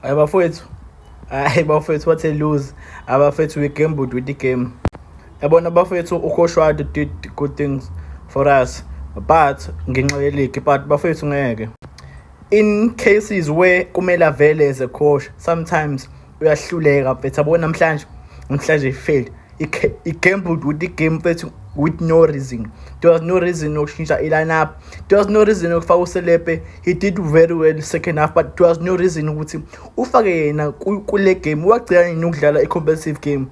Hayi bafowethu, hayi bafowethu, what a lose. Abafethu, we gambled with the game. Yabona bafethu, ucoach Ouaddou did good things for us, but ngenxa ye-league, but bafethu ngeke. In cases where kumele avele as a coach, sometimes uyahluleka mfethu. Yabona namhlanje he failed. He gambled with the game mfethu with no reason. There was no reason yokushintsha i-lineup. There was no reason yokufaka uSelepe. He did very well second half, but there was no reason ukuthi ufake yena kule game. Wagcina nini ukudlala i-competitive game?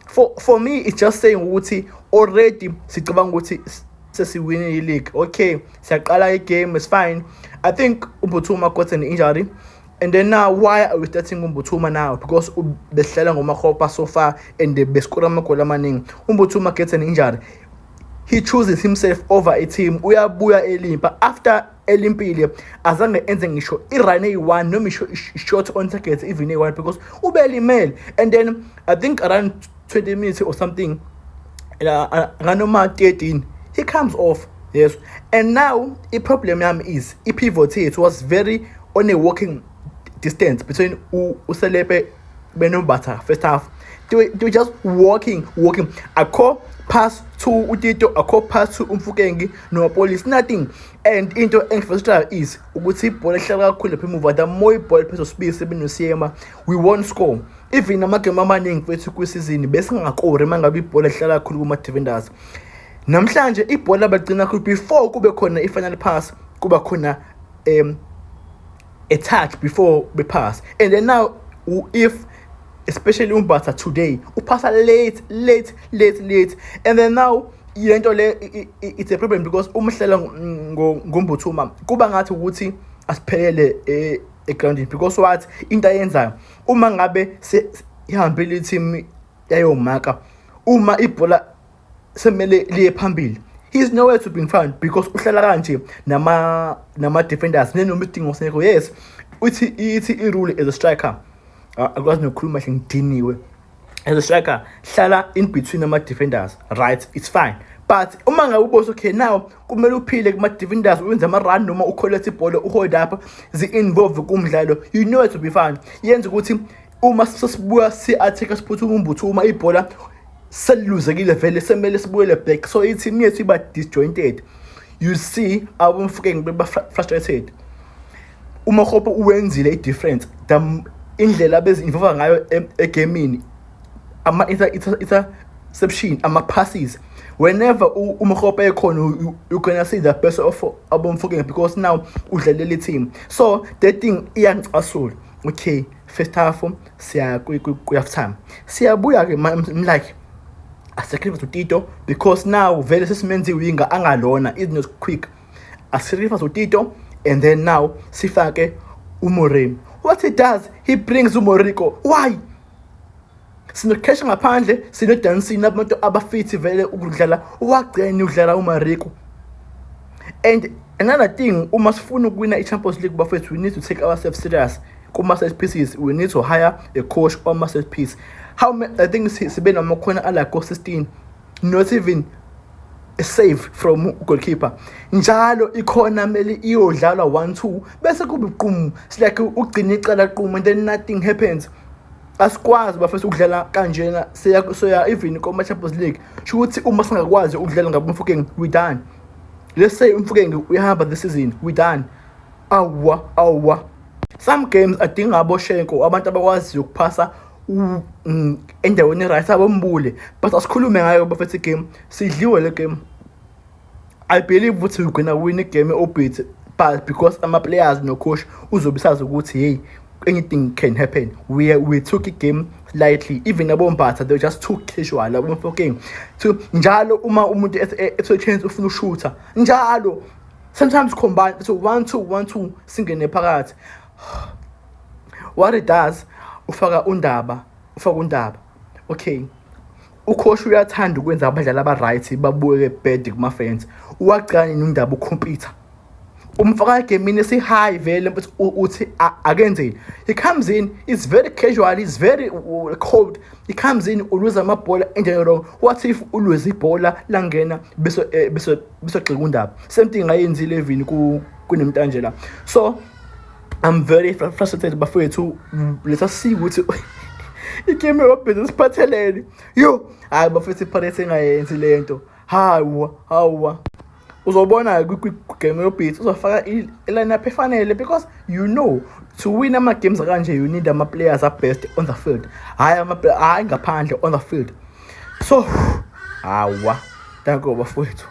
For me, it's just saying ukuthi already sicabanga ukuthi sesiwine i-league. Okay, siyaqala i-game, it's fine. I think uMbuthuma got an injury. And then now, why are we starting uMbuthuma now? Because besidlala ngoMakgopa so far and beskora amagoli amaningi. UMbuthuma gets an injury. He chooses himself over a team. Uyabuya elimpa. After elimpile, azange enze ngisho i-run eyi-one noma isho shot on target even eyi-one because ubelimele. And then I think around 20 minutes or something, nganoma 13, he comes off. Yes. And now, i-problem yami is, i-pivot yethu was very on a walking distance between uSelepe benoMbatha first half. They were just walking, walking. Akho pass to uTito, akho pass to uMofokeng, no Police, nothing. And into engifrustrayo is ukuthi ibhola ehlala kakhulu lapha emuva. The more ibhola phezu Sibisi benoSeema, we won't score. Even amagame amaningi mfethu kwisizini besingakori uma ngabe ibhola ehlala kakhulu kuma-defenders. Namhlanje ibhola bagcina kakhulu before kube khona i-final pass, kuba khona a touch before we pass. And then now, if especially uMbatha today, uphasa late, late, late, late. And then now lento le it's a problem because uma uhlala ngoMbuthuma kuba ngathi ukuthi asiphelele egroundini, because what into ayenzayo uma ngabe ihambile i-team yayomaka, uma ibhola semele liye phambili, he's nowhere to be found because uhlala kanje nama defenders nenoma isidingo sekho. Yes, uthi ithi i-rule as a striker, akwazi nokukhuluma kahle, ngidiniwe. As a striker, hlala in between ama defenders, right? It's fine, but uma ngabe ubona okay, now kumele uphile kuma defenders, uyenze ama run noma ucollect ibhola, uhold up, zi-involve kumdlalo, you know it to be fine. Yenza ukuthi uma sesibuya si-attack, siphuthume uMbuthuma, ibhola seliluzekile vele, semele sibuyele back, so i-team yethu iba disjointed. You see aboMofokeng beba frustrated. UMakgopa uwenzile i-difference, the indlela abezi-involve ngayo egamini, ama-interception, ama-passes. Whenever uMakgopa ekhona, you gonna see the best of aboMofokeng because now udlalela i-team. So that thing iyangicasula. Okay, first half siya kwi-half time, siyabuya-ke. I'm like, asacrifice uTito because now vele sesimenze winger angalona is not quick. Asacrifice uTito and then now sifake uMoremi. What he does, he brings uMoriko. Why? SinoCash ngaphandle, sino-Dancing, abantu abafithi vele ukudlala. Wagcina udlala uMariko. And another thing, uma sifuna ukuwina i-Champions League bafethu, we need to take ourselves serious kuma-set pieces. We need to hire a coach wama-set piece. How many? I think sibe namakhona alike ko-16, not even a save from goalkeeper. Njalo ikhona mele iyodlalwa 1-2 bese kube qum. It's like ugcina icala qum and then nothing happens. Asikwazi bafethu ukudlala kanjena. Siya soya even kuma Champions League, sho ukuthi uma singakwazi ukudlala ngaboMofokeng, we done. Let's say uMofokeng uyahamba this season, we done. Awa, awa, some games adinga aboshenko, abantu abakwaziyo ukuphasa endaweni right, abombule. But asikhulume ngayo bafethu igame. Sidliwe le game. I believe ukuthi we're gonna win igame Orbit, but because ama players no coach uzobe sazi ukuthi hey, anything can happen. We took a game lightly. Even aboMbatha, they were just too casual. AboMofokeng so njalo uma umuntu ethola chance ufuna ushutha njalo, sometimes combine, so 1 2 1 2 singene phakathi. What it does, ufaka uNdaba, ufaka uNdaba. Okay, ucoach uyathanda ukwenza abadlali aba-right babuke bad kuma-fans. Uwagcina uNdaba ucompete, umfaka egamini esi-high vele mfethu, uthi akenzeni. He comes in, it's very casual, it's very cold. He comes in, uluza amabhola endaweni wrong. What if uluze ibhola langena bese bese gxika uNdaba? Same thing ayenzile even kunemntanje la. So I'm very frustrated, bafowethu. Let us see ukuthi igame yobhizi siphathelene. Yo, hayi bafethu, iPirates engayenzi lento. Hawa hawa, uzobona kwi-game yobhizi uzofaka i-line-up efanele, because you know to win ama-games kanje you need ama-players are-best on the field, hhayi hhayi ngaphandle, on the field. So hawa, danko bafowethu.